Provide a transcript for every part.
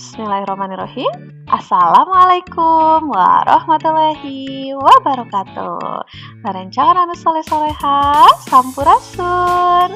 Bismillahirrahmanirrahim. Assalamualaikum warahmatullahi wabarakatuh. Rerencangan anu soleh soleha, sampurasun,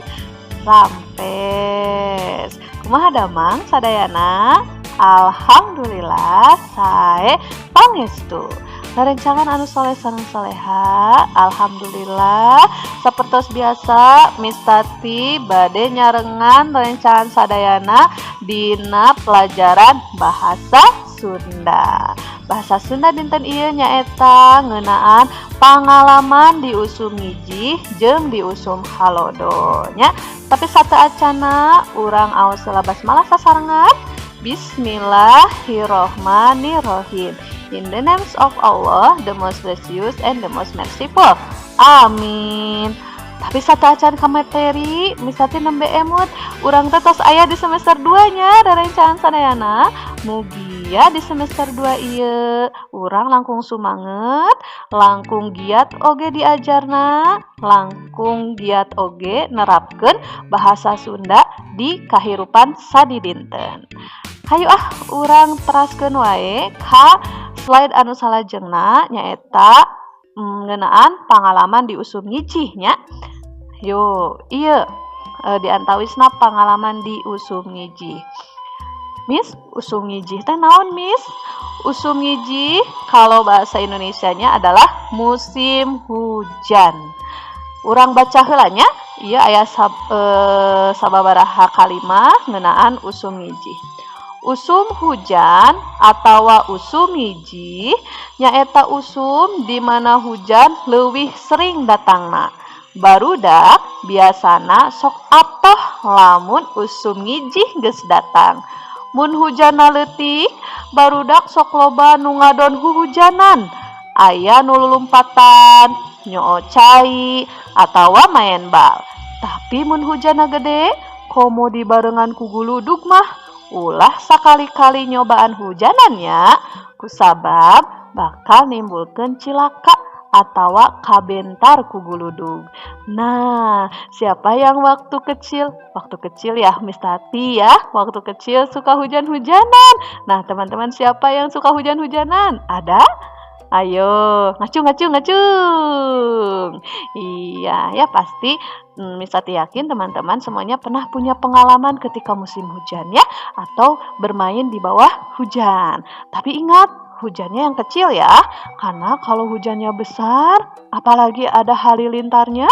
rampes. Kumaha damang sadayana? Alhamdulillah sae pangestu. Rerencangan anu soleh sareng soleha, alhamdulillah sapertos biasa Miss Tati bade nyarengan rerencangan sadayana dina pelajaran bahasa Sunda. Bahasa Sunda dinten ieu nyaeta ngeunaan pangalaman di usum ngijih jeung di usum halodo nya. Tapi sateuacanna urang aos heula basmalah sasarengan. Bismillahirrohmanirrohim. In the names of Allah, the most gracious and the most merciful. Amin. Tapi sateuacan ka materi, Miss Tati nembe emut, urang teh tos aya di semester 2 nya, rerencangan sadayana. Mugia di semester 2 ieu urang langkung sumanget, langkung giat oge diajarna, langkung giat oge nerapkeun bahasa Sunda di kahirupan sadidinten. Hayu ah, urang teraskeun wae ka slide anu salajengna, nyaeta ngeunaan pangalaman di usum ngijih nya. Yo, ieu di antawisna pangalaman di usum ngijih. Miss, usum ngijih teh naon, Miss? Usum ngijih kalau bahasa Indonesianya adalah musim hujan. Urang baca heula nya, ieu aya sababaraha kalimah ngeunaan usum ngijih. Usum hujan atawa usum ngijih nyaeta usum di mana hujan leuwih sering datangna. Barudak biasana sok atoh lamun usum ngijih geus datang. Mun hujanna leutik, barudak sok loba nu ngadon huhujanan. Aya nu lulumpatan, nyoo cai, atawa maen bal. Tapi mun hujanna gede, komo dibarengan ku guludug mah, ulah sakali-kali nyobaan hujanan nya, kusabab bakal nimbulkeun cilaka atawa kabentar ku guludug. Nah, siapa yang waktu kecil? Waktu kecil ya, Miss Tati ya, waktu kecil suka hujan-hujanan. Nah, teman-teman, siapa yang suka hujan-hujanan? Ada? Ayo, ngacung, ngacung, ngacung. Iya, ya pasti Miss Tati yakin teman-teman semuanya pernah punya pengalaman ketika musim hujan ya, atau bermain di bawah hujan. Tapi ingat, hujannya yang kecil ya, karena kalau hujannya besar, apalagi ada halilintarnya,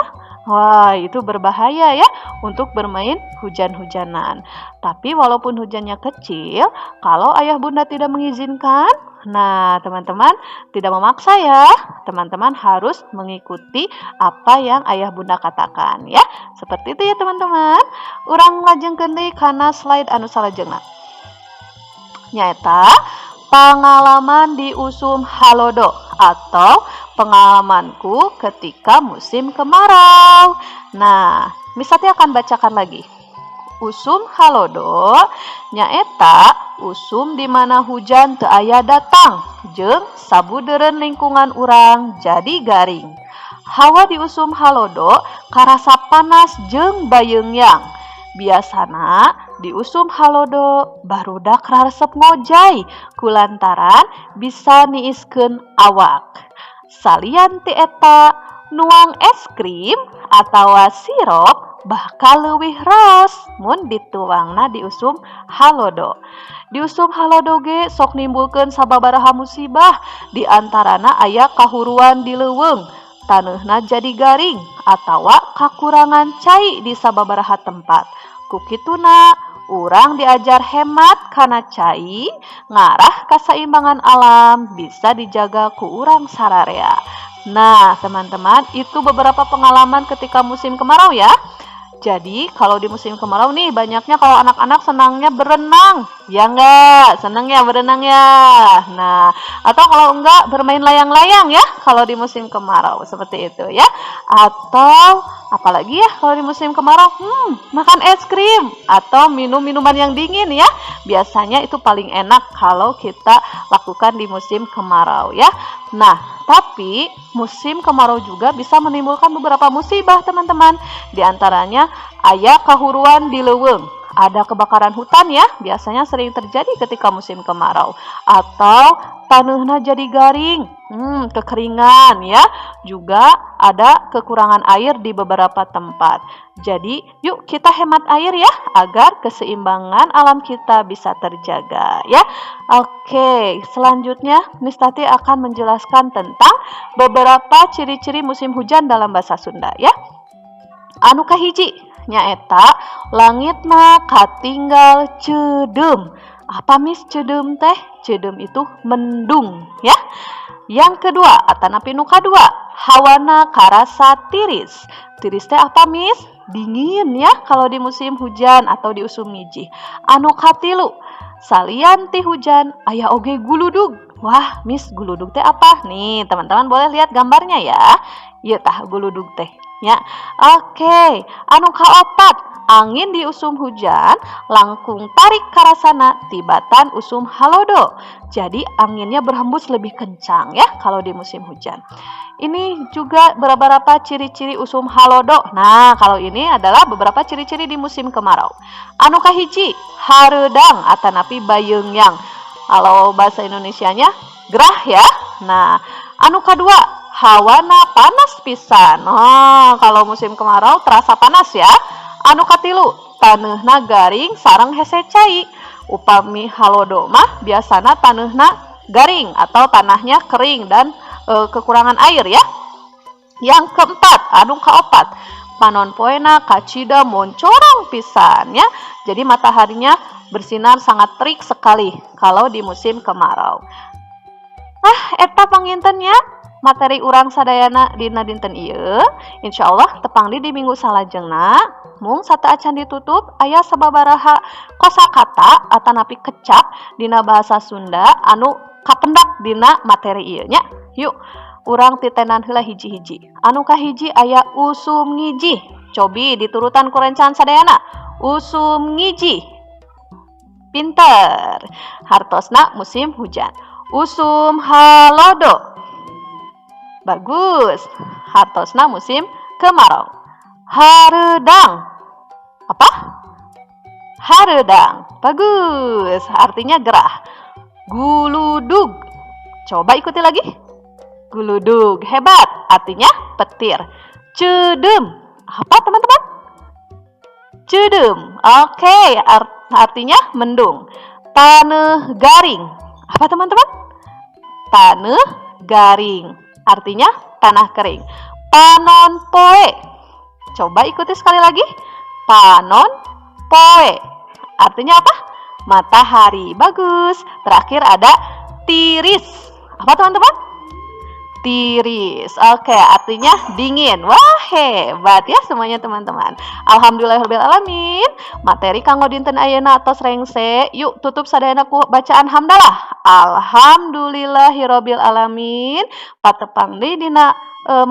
wah, itu berbahaya ya untuk bermain hujan-hujanan. Tapi walaupun hujannya kecil, kalau ayah bunda tidak mengizinkan, nah, teman-teman tidak memaksa ya. Teman-teman harus mengikuti apa yang ayah bunda katakan ya. Seperti itu ya, teman-teman. Urang lajengkeun deui kana slide anu salajengna. Nyaeta pengalaman di usum halodo atau pengalamanku ketika musim kemarau. Nah, Miss Tati akan bacakan lagi. Usum halodo nyaeta usum di mana hujan teu aya datang jeung sabudeureun lingkungan urang jadi garing. Hawa di usum halodo karasa panas jeung bayeungyang. Biasana di usum halodo barudak raresep ngojay kulantaran bisa niiskeun awak. Salian ti eta, nuang es krim atawa sirup bakal leuwih raos mun dituangna di usum halodo. Di usum halodo ge sok nimbulkeun sababaraha musibah, di antarana aya kahuruan di leuweung, taneuhna jadi garing atawa kakurangan cai di sababaraha tempat. Ku kituna urang diajar hemat kana cai ngarah kasaimbangan alam bisa dijaga ku urang sararea. Nah, teman-teman, itu beberapa pengalaman ketika musim kemarau ya. Jadi, kalau di musim kemarau nih banyaknya kalau anak-anak senangnya berenang. Ya enggak? Senang ya berenang ya? Nah, atau kalau enggak bermain layang-layang ya kalau di musim kemarau seperti itu ya. Atau apalagi ya kalau di musim kemarau? Makan es krim atau minum minuman yang dingin ya. Biasanya itu paling enak kalau kita lakukan di musim kemarau ya. Nah, tapi musim kemarau juga bisa menimbulkan beberapa musibah, teman-teman. Di antaranya aya kahuruan di leuweung Ada kebakaran hutan ya, biasanya sering terjadi ketika musim kemarau. Atau tanahnya jadi garing, kekeringan ya. Juga ada kekurangan air di beberapa tempat. Jadi, yuk kita hemat air ya, agar keseimbangan alam kita bisa terjaga ya. Oke, selanjutnya Miss Tati akan menjelaskan tentang beberapa ciri-ciri musim hujan dalam bahasa Sunda ya. Anu kahiji nyaeta langitna katinggal ceudeum. Apa, Miss, ceudeum teh? Ceudeum itu mendung ya. Yang kedua, atanapi nu kadua, hawana karasa tiris. Tiris teh apa, Miss? Dingin ya kalau di musim hujan atau di usum ngijih. Anu katilu, salian ti hujan aya oge guludug. Wah, Miss, guludug teh apa? Nih, teman-teman boleh lihat gambarnya ya. Ieu tah guludug teh ya. Oke, anu kaopat, angin di usum hujan langkung tarik karasana tibatan usum halodo. Jadi anginnya berhembus lebih kencang ya kalau di musim hujan. Ini juga beberapa ciri-ciri usum halodo. Nah, kalau ini adalah beberapa ciri-ciri di musim kemarau. Anu kahiji, hareudang atanapi bayeungyang. Kalau bahasa Indonesianya gerah ya. Nah, anu kedua, hawana panas pisan. Oh, kalau musim kemarau terasa panas ya. Anu katilu, taneuhna garing sareng hese cai. Upami halodo mah biasana taneuhna garing atau tanahnya kering dan kekurangan air ya. Yang keempat, anu kaopat, panon poena kacida moncorong pisan ya. Jadi mataharinya bersinar sangat terik sekali kalau di musim kemarau. Ah, eta panginten nya materi urang sadayana dina dinten ieu. Insyaallah tepang di minggu salajengna. Mung sateuacan ditutup, aya sababaraha kosakata atanapi kecap dina bahasa Sunda anu kapendak dina materi ieu nya. Yuk, urang titenan heula hiji-hiji. Anu kahiji aya usum ngijih. Cobi diturutan ku rerencangan sadayana. Usum ngijih. Pinter. Hartosna musim hujan. Usum halodo. Bagus. Hartosna musim kemarau. Hareudang. Apa? Hareudang. Bagus. Artinya gerah. Guludug. Coba ikuti lagi. Guludug. Hebat. Artinya petir. Ceudeum. Apa, teman-teman? Ceudeum. Oke, artinya mendung. Taneuh garing. Apa, teman-teman? Taneuh garing. Artinya tanah kering. Panon poe. Coba ikuti sekali lagi. Panon poe. Artinya apa? Matahari. Bagus. Terakhir ada tiris. Apa, teman-teman? Tiris. Oke, artinya dingin. Wah, hebat ya semuanya, teman-teman. Alhamdulillahirabbil alamin. Materi kanggo dinten ayeuna atos rengse. Yuk, tutup sadayana ku bacaan hamdalah. Alhamdulillahirabbil alamin. Patepang deui dina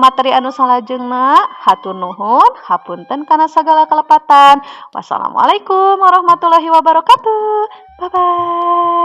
materi anu salajengna. Hatur nuhun, hapunten kana sagala kalepatan. Wassalamualaikum warahmatullahi wabarakatuh. Bye bye.